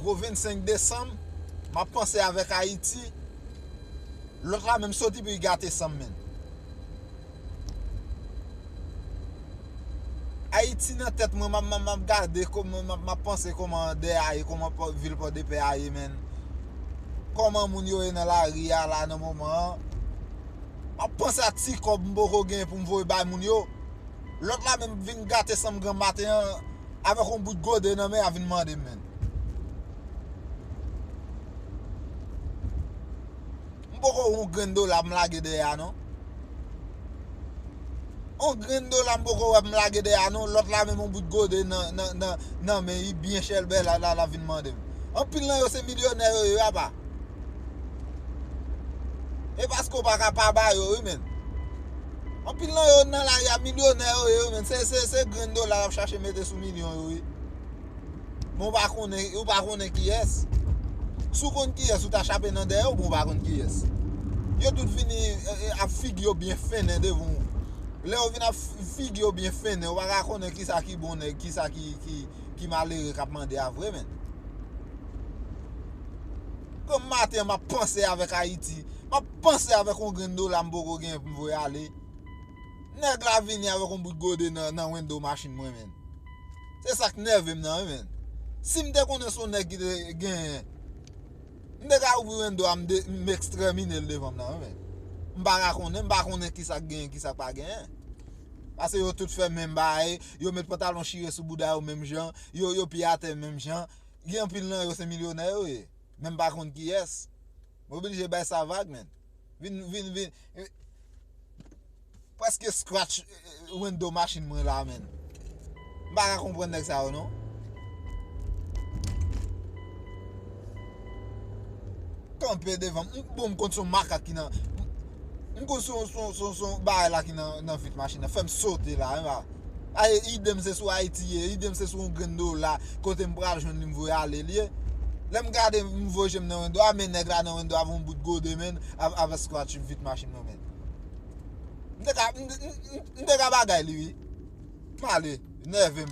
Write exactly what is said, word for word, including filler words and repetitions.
O vennsenk desanm, m ap panse avèk Ayiti. Lòt la menm soti pou l gate san m, menn. Ayiti nan tèt mwen, m ap, m ap, m ap gade, kòman, m ap, m ap panse kòman dèyè a ye, kòman Pò-, vil Pòdepè a ye, menn. Kòman moun yo ye nan lari a la nan moman an. M ap panse a ti kòb m poko gen pou m voye bay moun yo. Lòt la menm vin gate san m granm maten an avèk yon bout gode nan men, a vin mande m, menn. M poko wè yon grenn dola m lage dèyè a, non. Yon grenn dola m poko wè m lage dèyè a, non. Lòt la menm yon bout gode nan, nan, nan, nan men, li byen chèlbè la, la, la vin mande m. Anpil nan yo se milyonè yo ye, apa. E paske w pa ka pa ba yo, wi, menn. Anpil nan yo nan lari a milyonè yo ye, wi, menn. Se, se, se grenn dola y ap chache mete sou milyon yo, wi. Men w pa konnen, ou pa konnen kiyès. Si w konn kiyès, ou ta chape nan dèyè w, men w pa konn kiyès. Yo tout vini, e, e, ap figi yo byen fennen devan w. Lè yo vin ap f-, figi yo byen fennen, ou pa ka konnen kisa ki bon nèg, kisa ki, ki, ki malere k ap mande a vre, menn. Granm maten an, m ap panse avèk Ayiti. M ap panse avèk yon grenn dola m poko genyen pou m voye ale. Nèg la vini avèk yon bout gode nan, nan window machin mwen, menn. Se sa k nève m nan, wi, menn. Si m te konnen se yon nèg ki te genyen, m te ka ouvri window a, m de-, m ekstèmine l devan m nan, wi, menn. M pa ka konnen, m pa konnen kisa k genyen, kisa k pa genyen. Paske yo tout fè menm bagay, yo met pantalon chire sou bouda yo menm jan, yo, yo pye atè menm jan. Gen anpil nan yo se milyonè yo ye. Men m pa konn kiyès. M oblije bay sa vag, menn. Vin, vin, vin, eh, prèske scratch, eh, window machin mwen la, menn. M pa ka konprann nèg sa yo, non. Kanpe devan m. M, bon, m konn se yon makak ki nan, m konn se yon, se yon, se yon, se yon bagay la ki nan, nan vit machin nan. Fè m sote la, wi, pa. Aye, ide m se sou Ayiti ye, ide m se sou yon grenn dola, kote m pral jwenn li m voye ale l ye. Lè m gade, m voye je m nan window a, men nèg la nan window a avèk yon bout gode, menn, av-, avèk scratch vit machin mwen, menn. M te ka, m, m, m, m te ka bagay li, wi. M ale, nève m.